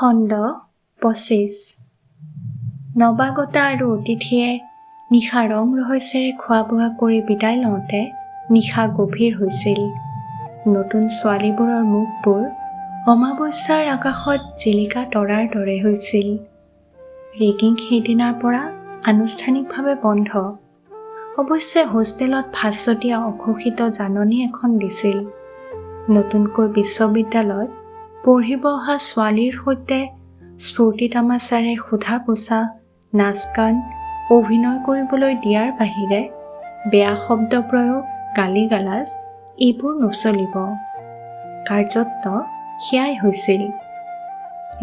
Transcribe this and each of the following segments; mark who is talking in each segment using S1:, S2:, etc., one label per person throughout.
S1: খণ্ড 25। নৱাগতা আৰু অতিথিয়ে নিশা ৰং ৰহইচেৰে খোৱা বোৱা কৰি বিদায় লওঁতে নিশা গভীৰ হৈছিল। নতুন ছোৱালীবোৰৰ মুখবোৰ অমাৱস্যাৰ আকাশত জিলিকা তৰাৰ দৰে হৈছিল। ৰেগিং সেইদিনাৰ পৰা আনুষ্ঠানিকভাৱে বন্ধ। অৱশ্যে হোষ্টেলত ভাস্বতীয়ে অঘোষিত জাননী এখন দিছিল। নতুনকৈ বিশ্ববিদ্যালয়ত পঢ়িব অহা ছোৱালীৰ সৈতে স্ফূৰ্তি তামাচাৰে সোধা পোছা, নাচ গান, অভিনয় কৰিবলৈ দিয়াৰ বাহিৰে বেয়া শব্দ প্ৰয়োগ, গালি গালাজ এইবোৰ নচলিব। কাৰ্যতঃ সেয়াই হৈছিল।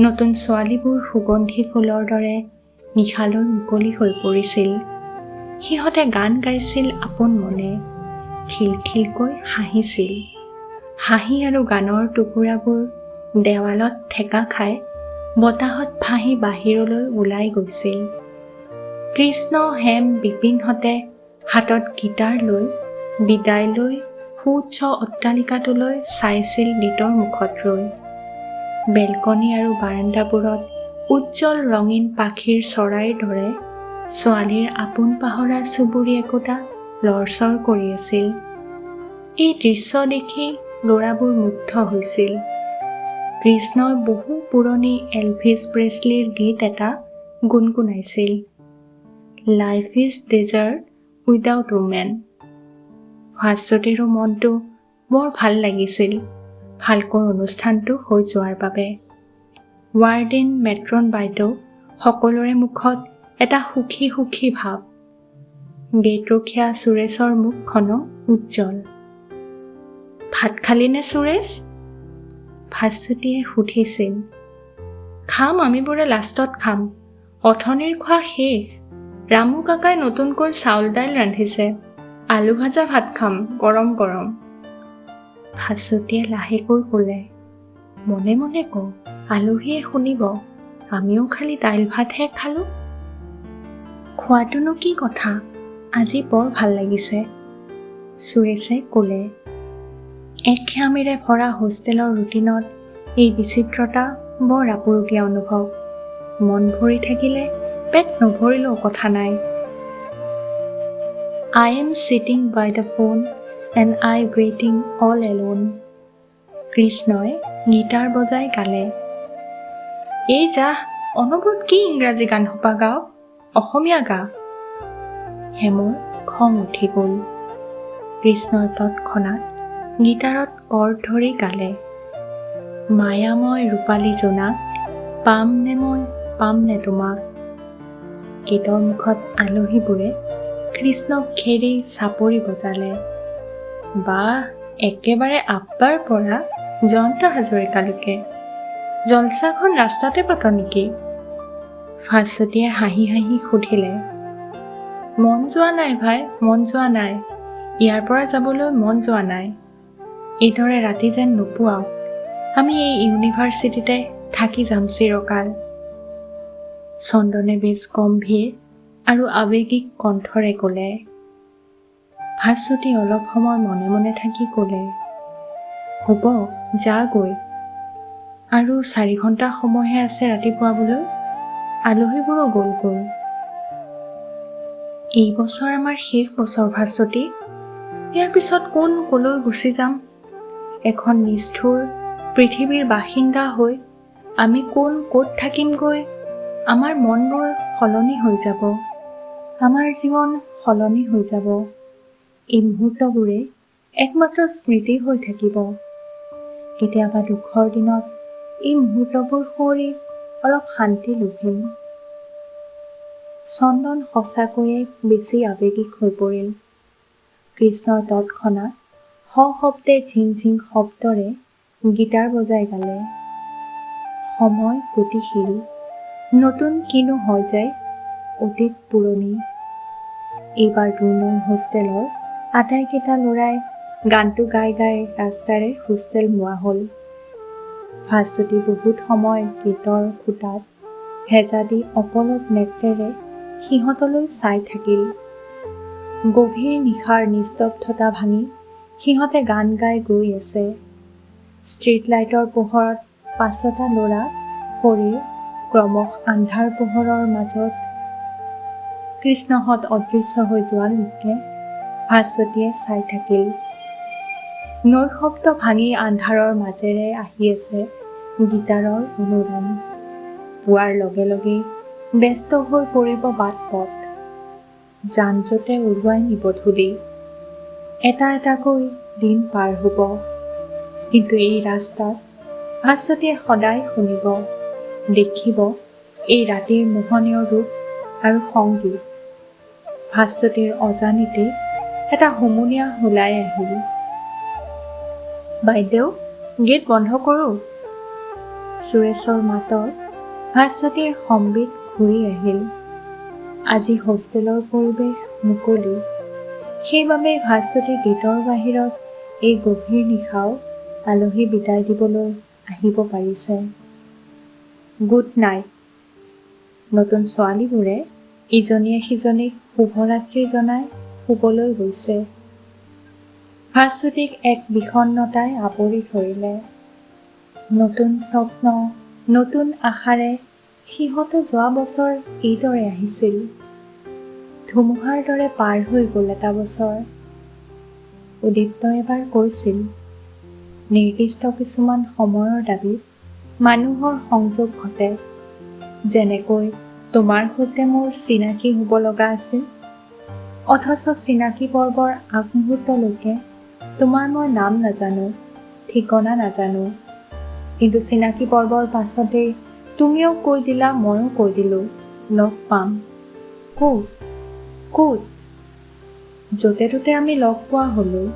S1: নতুন ছোৱালীবোৰ সুগন্ধি ফুলৰ দৰে নিশালৈ মুকলি হৈ পৰিছিল। সিহঁতে গান গাইছিল আপোন মনে, খিলখিলকৈ হাঁহিছিল। হাঁহি আৰু গানৰ টুকুৰাবোৰ দেৱালত ঠেকা খাই বতাহত ভাহি বাহিৰলৈ ওলাই গৈছিল। কৃষ্ণ, হেম, বিপিনহঁতে হাতত গীটাৰ লৈ বিদায় লৈ সুউচ্চ অট্টালিকাটোলৈ চাইছিল গীতৰ মুখত ৰৈ। বেলকনি আৰু বাৰাণ্ডাবোৰত উজ্জ্বল ৰঙীন পাখিৰ চৰাইৰ দৰে ছোৱালীৰ আপোন পাহৰা চুবুৰী একোটা লৰচৰ কৰি আছিল। এই দৃশ্য দেখি ল'ৰাবোৰ মুগ্ধ হৈছিল। কৃষ্ণই বহু পুৰণি এলভিছ প্ৰেছলীৰ গীত এটা গুণগুণাইছিল, "Life is desert without women." ভাস্বতীৰো মনটো বৰ ভাল লাগিছিল ভালকৈ অনুষ্ঠানটো হৈ যোৱাৰ বাবে। ৱাৰ্ডেন, মেট্ৰন বাইদেউ সকলোৰে মুখত এটা সুখী সুখী ভাৱ। গেইটৰখীয়া সুৰেশৰ মুখখনো উজ্জ্বল। "ভাত খালিনে সুৰেশ?" ভাস্বতীয়ে সুধিছিল। "খাম, আমিবোৰে লাষ্টত খাম। অথনিৰ খোৱা শেষ। ৰামু কাকাই নতুনকৈ চাউল দাইল ৰান্ধিছে। আলু ভাজা ভাত খাম গৰম গৰম," ভাস্বতীয়ে লাহেকৈ ক'লে। "মনে মনে ক, আলহীয়ে শুনিব। আমিও খালি দাইল ভাতহে খালোঁ।" "খোৱাটোনো কি কথা, আজি বৰ ভাল লাগিছে," সুৰেশে ক'লে। একঘেয়ামিৰে ভৰা হোষ্টেলৰ ৰুটিনত এই বিচিত্ৰতা বৰ আপুৰুগীয়া অনুভৱ। মন ভৰি থাকিলে পেট নভৰিলেও কথা নাই। "I am sitting by the phone and I waiting all alone," কৃষ্ণই গীটাৰ বজাই গালে। "এই যাহ, অনবৰত কি ইংৰাজী গান সোপা গাৱ? অসমীয়া গা," হেমৰ খং উঠি গ'ল। কৃষ্ণই তৎক্ষণাত গীটাৰত কৰ্ড ধৰি গালে, "মায়াময় ৰূপালী জোনাক, পাম নে মই, পাম নে তোমাক?" গীতৰ মুখত আলহীবোৰে কৃষ্ণক ঘেৰি চাপৰি বজালে। "বাহ, একেবাৰে আব্বাৰ পৰা জয়ন্ত হাজৰিকালৈকে। জলছাখন ৰাস্তাতে পাত নেকি?" ভাস্বতীয়ে হাঁহি হাঁহি সুধিলে। "মন যোৱা নাই ভাই, মন যোৱা নাই। ইয়াৰ পৰা যাবলৈ মন যোৱা নাই। এইদৰে ৰাতি যেন নুপুৱাওক। আমি এই ইউনিভাৰ্চিটিতে থাকি যাম চিৰকাল," চন্দনে বেছ গম্ভীৰ আৰু আৱেগিক কণ্ঠৰে ক'লে। ভাস্বতী অলপ সময় মনে মনে থাকি ক'লে, "হ'ব, যা গৈ। আৰু 4 ঘণ্টা সময়হে আছে ৰাতিপুৱাবলৈ। আলহীবোৰো গ'লগৈ। এই বছৰ আমাৰ শেষ বছৰ ভাস্বতী। ইয়াৰ পিছত কোন কলৈ গুচি যাম। এখন নিষ্ঠুৰ পৃথিৱীৰ বাসিন্দা হৈ আমি কোন ক'ত থাকিমগৈ। আমাৰ মনবোৰ সলনি হৈ যাব। আমাৰ জীৱন সলনি হৈ যাব। এই মুহূৰ্তবোৰে একমাত্ৰ স্মৃতি হৈ থাকিব। কেতিয়াবা দুখৰ দিনত এই মুহূৰ্তবোৰ সুঁৱৰি অলপ শান্তি লভিম।" চন্দন সঁচাকৈয়ে বেছি আৱেগিক হৈ পৰিল। কৃষ্ণই তৎক্ষণাত সশব্দে ঝিং ঝিং শব্দৰে গীটাৰ বজাই গালে, "সময় গতিশীল, নতুন কিনো হৈ যায় অতীত পুৰণি।" এইবাৰ 2 নং হোষ্টেলৰ আটাইকেইটা ল'ৰাই গানটো গাই গাই ৰাস্তাৰে হোষ্টেলমুৱা হ'ল। ভাস্বতী বহুত সময় গেটৰ খুঁটাত হেঁচা দি অপলক নেত্ৰেৰে সিহঁতলৈ চাই থাকিল। গভীৰ নিশাৰ নিস্তব্ধতা ভাঙি সিহঁতে গান গাই গৈ আছে। ষ্ট্ৰীট লাইটৰ পোহৰত পাঁচোটা ল'ৰা শৰীৰ ক্ৰমশঃ আন্ধাৰ-পোহৰৰ মাজত কৃষ্ণহঁত অদৃশ্য হৈ যোৱালৈকে ভাস্বতীয়ে চাই থাকিল। নৈশব্দ ভাঙি আন্ধাৰৰ মাজেৰে আহি আছে গীটাৰৰ অনুৰণ। পুৱাৰ লগে লগেই ব্যস্ত হৈ পৰিব বাট-পথ। যান-জঁটে উৰুৱাই নিব ধূলি। এটা এটাকৈ দিন পাৰ হ'ব। কিন্তু এই ৰাস্তাত ভাস্বতীয়ে সদায় শুনিব, দেখিব এই ৰাতিৰ মোহনীয় ৰূপ আৰু সংগীত। ভাস্বতীৰ অজানিতেই এটা হুমুনিয়াহ ওলাই আহিল। বাইদেউ, গেট বন্ধ কৰোঁ। সুৰেশৰ মাতত ভাস্বতীৰ সম্বিত ঘূৰি আহিল। আজি হোষ্টেলৰ পৰিৱেশ মুকলি, সেইবাবেই ভাস্বতী গেটৰ বাহিৰত এই গভীৰ নিশাও আলহী বিদায় দিবলৈ আহিব পাৰিছে। Good night. নতুন ছোৱালীবোৰে ইজনীয়ে সিজনীক শুভৰাত্ৰি জনাই শুবলৈ গৈছে। ভাস্বতীক এক বিষণ্ণতাই আৱৰি ধৰিলে। নতুন স্বপ্ন, নতুন আশাৰে সিহঁতো যোৱা বছৰ এইদৰে আহিছিল। ধুমুহাৰ দৰে পাৰ হৈ গ'ল এটা বছৰ। উদীপ্তই এবাৰ কৈছিল, নিৰ্দিষ্ট কিছুমান সময়ৰ দাবীত মানুহৰ সংযোগ ঘটে। যেনেকৈ তোমাৰ সৈতে মোৰ চিনাকি হ'ব লগা আছিল, অথচ চিনাকি পৰ্বৰ আগমুহূৰ্তলৈকে তোমাৰ মই নাম নাজানো, ঠিকনা নাজানো। কিন্তু চিনাকি পৰ্বৰ পাছতেই তুমিও কৈ দিলা, ময়ো কৈ দিলোঁ, লগ পাম। ক'ত ক'ত? য'তে ত'তে আমি লগ পোৱা হ'লোঁ।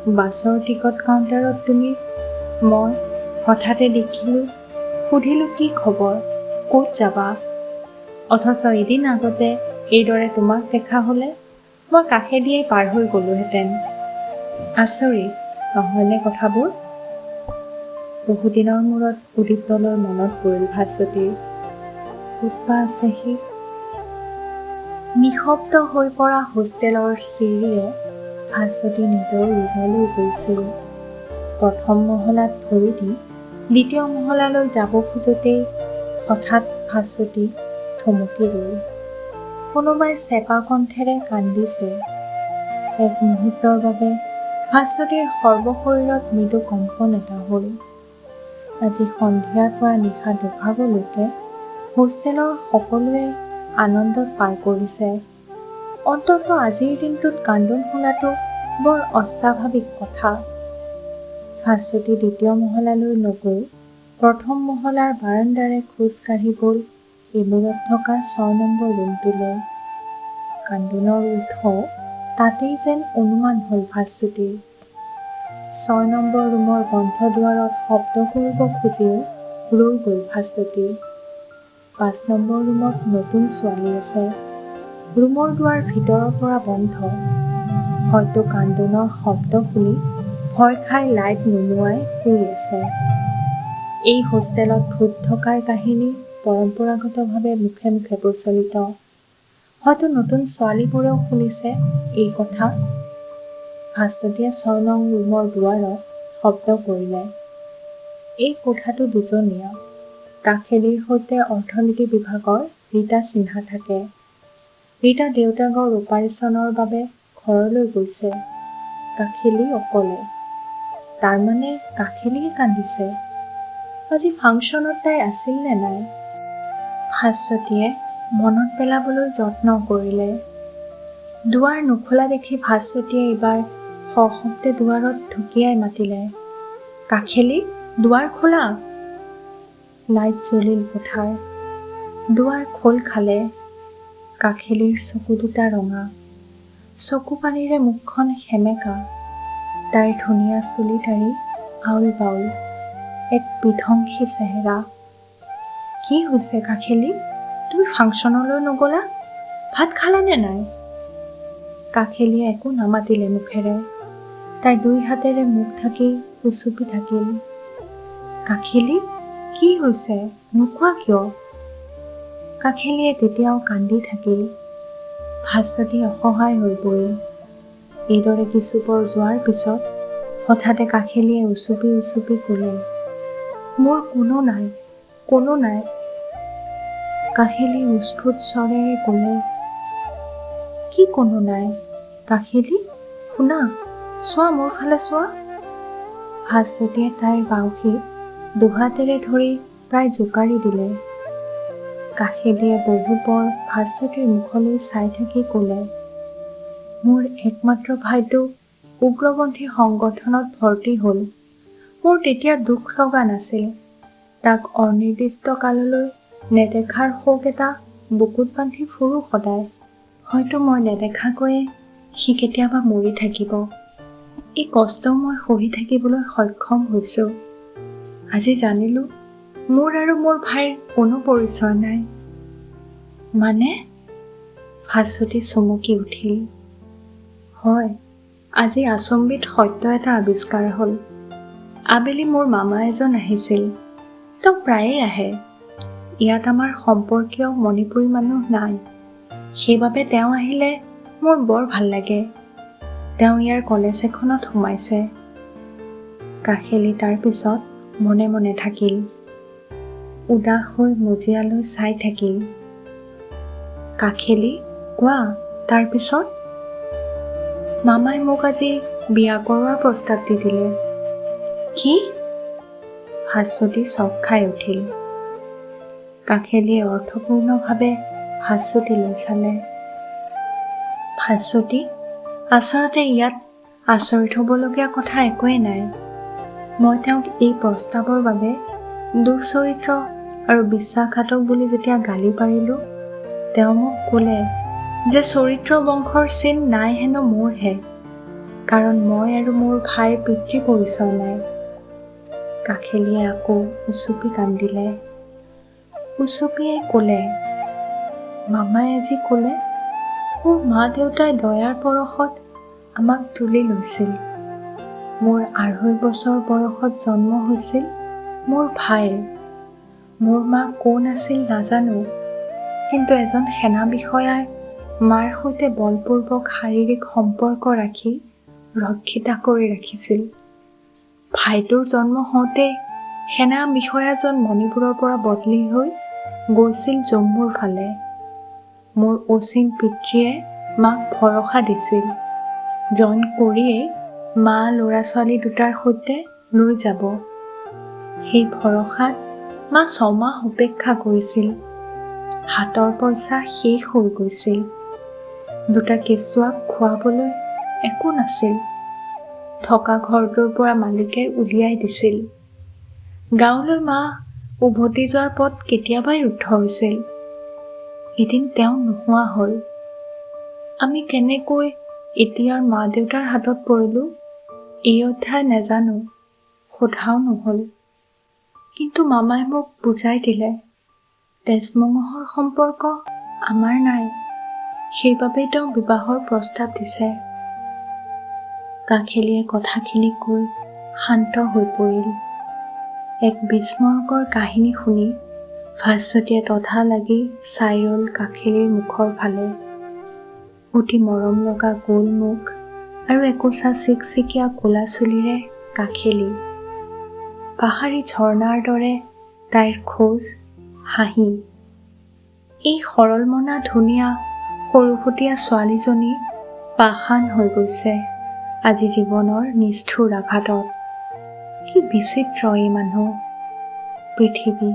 S1: বাছৰ টিকট কাউণ্টাৰত তুমি, মই হঠাতে দেখিলোঁ, সুধিলোঁ কি খবৰ, ক'ত যাবা? অথচ এদিন আগতে এইদৰে তোমাক দেখা হ'লে মই কাষেদিয়েই পাৰ হৈ গ'লোহেঁতেন। আচৰিত নহয়নে কথাবোৰ? বহুদিনৰ মূৰত উদীপ্তলৈ মনত পৰিল ভাস্বতীৰ। ক'ত বা আছে সি? নিশব্দ হৈ পৰা হোষ্টেলৰ চিৰিৰে ভাস্বতী নিজৰ ৰুমলৈ গৈছিল। প্ৰথম মহলাত ভৰি দি দ্বিতীয় মহলালৈ যাব খোজোঁতেই হঠাৎ ভাস্বতী থমকি ৰ'ল। কোনোবাই চেপা কণ্ঠেৰে কান্দিছে। এক মুহূৰ্তৰ বাবে ভাস্বতীৰ সৰ্বশৰীৰত মৃদু কম্পন এটা হ'ল। আজি সন্ধিয়াৰ পৰা নিশা দুভাগলৈকে হোষ্টেলৰ সকলোৱে আনন্দত পাৰ কৰিছে। অন্ততঃ আজিৰ দিনটোত কান্দোন শুনাটো বৰ অস্বাভাৱিক কথা। ভাস্বতী দ্বিতীয় মহলালৈ নগৈ প্ৰথম মহলাৰ বাৰাণ্ডাৰে খোজ কাঢ়ি গ'ল এমূৰত থকা 6 নম্বৰ ৰুমটোলৈ। কান্দোনৰ উৎস তাতেই যেন অনুমান হ'ল ভাস্বতীৰ। 6 নম্বৰ ৰুমৰ বন্ধ দুৱাৰত শব্দ কৰিব খুজিও ৰৈ গ'ল ভাস্বতী। 5 নম্বৰ ৰুমত নতুন ছোৱালী আছে। ৰুমৰ দুৱাৰ ভিতৰৰ পৰা বন্ধ। হয়তো কান্দোনৰ শব্দ শুনি ভয় খাই লাইট নুমুৱাই শুই আছে। এই হোষ্টেলত ভূত থকাৰ কাহিনী পৰম্পৰাগতভাৱে মুখে মুখে প্ৰচলিত। হয়তো নতুন ছোৱালীবোৰেও শুনিছে এই কথা। ভাস্বতীয়ে 6 নং ৰুমৰ দুৱাৰত শব্দ কৰিলে। এই কোঠাটো দুজনীয়া। কাষেলিৰ সৈতে অৰ্থনীতি বিভাগৰ ৰীতা সিনহা থাকে। ৰীতা দেউতাকৰ অপাৰেশ্যনৰ বাবে ঘৰলৈ গৈছে। কাষেলি অকলে। তাৰমানে কাষেলিয়ে কান্দিছে। আজি ফাংচনত তাই আছিল নে নাই? ভাস্বতীয়ে মনত পেলাবলৈ যত্ন কৰিলে। দুৱাৰ নোখোলা দেখি ভাস্বতীয়ে এইবাৰ সশব্দে দুৱাৰত ঢুকিয়াই মাতিলে, কাষেলি, দুৱাৰ খোলা। লাইট জ্বলিল কোঠাৰ। দুৱাৰ খোল খালে। কাষেলিৰ চকু দুটা ৰঙা, চকু পানীৰে মুখখন সেমেকা। তাইৰ ধুনীয়া চুলি দাড়ি আউল বাউল, এক বিধ্বংসী চেহেৰা। কি হৈছে কাষেলি? তুমি ফাংচনলৈ নগ'লা? ভাত খালানে নাই? কাষেলিয়ে একো নামাতিলে মুখেৰে। তাই দুই হাতেৰে মুখ ঢাকি উচুপি থাকিল। কাষেলি, কি হৈছে নোকোৱা কিয়? কাষেলিয়ে তেতিয়াও কান্দি থাকিল। ভাস্বতী অসহায় হৈ পৰিল। এইদৰে কিছুপৰ যোৱাৰ পিছত হঠাতে কাষেলিয়ে উচুপি উচুপি ক'লে, মোৰ কোনো নাই, কোনো নাই। কাহিলী উস্ফুট স্বৰেৰে ক'লে, কি কোনো নাই? কাহিলী, শুনা, চোৱা, মোৰ ফালে চোৱা। ভাস্বতীয়ে তাইৰ বাউসীত দুহাতেৰে ধৰি প্ৰায় জোকাৰি দিলে। কাহিলীয়ে বহুপৰ ভাস্বতীৰ মুখলৈ চাই থাকি ক'লে, মোৰ একমাত্ৰ ভাইটো উগ্ৰপন্থী সংগঠনত ভৰ্তি হ'ল। মোৰ তেতিয়া দুখ লগা নাছিল। তাক অনিৰ্দিষ্ট কাললৈ নেদেখাৰ শোক এটা বুকুত বান্ধি ফুৰোঁ সদায়। হয়তো মই নেদেখাকৈয়ে সি কেতিয়াবা মৰি থাকিব। এই কষ্ট মই সহি থাকিবলৈ সক্ষম হৈছোঁ। আজি জানিলোঁ মোৰ আৰু মোৰ ভাইৰ কোনো পৰিচয় নাই। মানে? ভাস্বতী চমকি উঠিল। হয়, আজি আচম্বিত সত্য এটা আৱিষ্কাৰ হ'ল। আবেলি মোৰ মামা এজন আহিছিল। তেওঁ প্ৰায়েই আহে। ইয়াত আমাৰ সম্পৰ্কীয় মণিপুৰী মানুহ নাই, সেইবাবে তেওঁ আহিলে মোৰ বৰ ভাল লাগে। তেওঁ ইয়াৰ কলেজ এখনত সোমাইছে। কাষেলি তাৰ পিছত মনে মনে থাকিল। উদাস হৈ মজিয়ালৈ চাই থাকিল। কাষেলি, কোৱা, তাৰ পিছত? মামাই মোক আজি বিয়া কৰোৱাৰ প্ৰস্তাৱ দি দিলে। কি? ভাস্বতী চক খাই উঠিল। কাষেলিয়ে অৰ্থপূৰ্ণভাৱে ভাস্বতীলৈ চালে। ভাস্বতী, আচলতে ইয়াত আচৰিত হ'বলগীয়া কথা একোৱেই নাই। মই তেওঁক এই প্ৰস্তাৱৰ বাবে দুচৰিত্ৰ আৰু বিশ্বাসঘাতক বুলি যেতিয়া গালি পাৰিলোঁ, তেওঁ মোক ক'লে যে চৰিত্ৰ বংশৰ চিন নাই হেনো মোৰহে, কাৰণ মই আৰু মোৰ ভাইৰ পিতৃ পৰিচয় নাই। কাষেলিয়ে আকৌ উচুপি কান্দিলে। উচুপিয়াই ক'লে, মামাই আজি ক'লে মোৰ মা দেউতাই দয়াৰ পৰশত আমাক তুলি লৈছিল। মোৰ 2.5 বছৰ বয়সত জন্ম হৈছিল মোৰ ভাইৰ। মোৰ মা কোন আছিল নাজানো, কিন্তু এজন সেনা বিষয়াই মাৰ সৈতে বলপূৰ্বক শাৰীৰিক সম্পৰ্ক ৰাখি ৰক্ষিতা কৰি ৰাখিছিল। ভাইটোৰ জন্ম হওঁতে সেনা বিষয়াজন মণিপুৰৰ পৰা বদলি হৈ গৈছিল জম্মুৰ ফালে। মোৰ অচিন পিতৃয়ে মাক ভৰসা দিছিল, জইন কৰিয়েই মা ল'ৰা ছোৱালী দুটাৰ সৈতে লৈ যাব। সেই ভৰসাত মা 6 মাহ অপেক্ষা কৰিছিল। হাতৰ পইচা শেষ হৈ গৈছিল। দুটা কেঁচুৱাক খুৱাবলৈ একো নাছিল। থকা ঘৰটোৰ পৰা মালিকে উলিয়াই দিছিল। গাঁৱলৈ মা উভতি যোৱাৰ পথ কেতিয়াবাই ৰুদ্ধ হৈছিল। এদিন তেওঁ নোহোৱা হ'ল। আমি কেনেকৈ এতিয়াৰ মা দেউতাৰ হাতত পৰিলোঁ এই অধ্যায় নাজানো, সোধাও নহ'ল। কিন্তু মামাই মোক বুজাই দিলে, তেজমঙহৰ সম্পৰ্ক আমাৰ নাই, সেইবাবেই তেওঁ বিবাহৰ প্ৰস্তাৱ দিছে। কাষেলিয়ে কথাখিনি কৈ শান্ত হৈ পৰিল। এক বিস্ময়কৰ কাহিনী শুনি ভাস্বতীয়ে তথা লাগি চাই ৰ'ল কাষেলিৰ মুখৰ ফালে। অতি মৰম লগা গোল মুখ আৰু একোচা চিকচিকীয়া ক'লা চুলিৰে কাষেলি। পাহাৰী ঝৰ্ণাৰ দৰে তাইৰ খোজ, হাঁহি। এই সৰলমনা ধুনীয়া সৰুফুটীয়া ছোৱালীজনী পাষাণ হৈ গৈছে আজি জীৱনৰ নিষ্ঠুৰ আঘাতত। কি বিচিত্ৰ এই মানুহ, পৃথিৱী।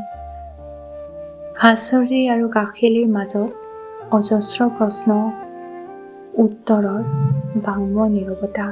S1: ভাস্বতী আৰু কাষেলিৰ মাজত অজস্ৰ প্ৰশ্ন, উত্তৰৰ বাংময় নীৰৱতা।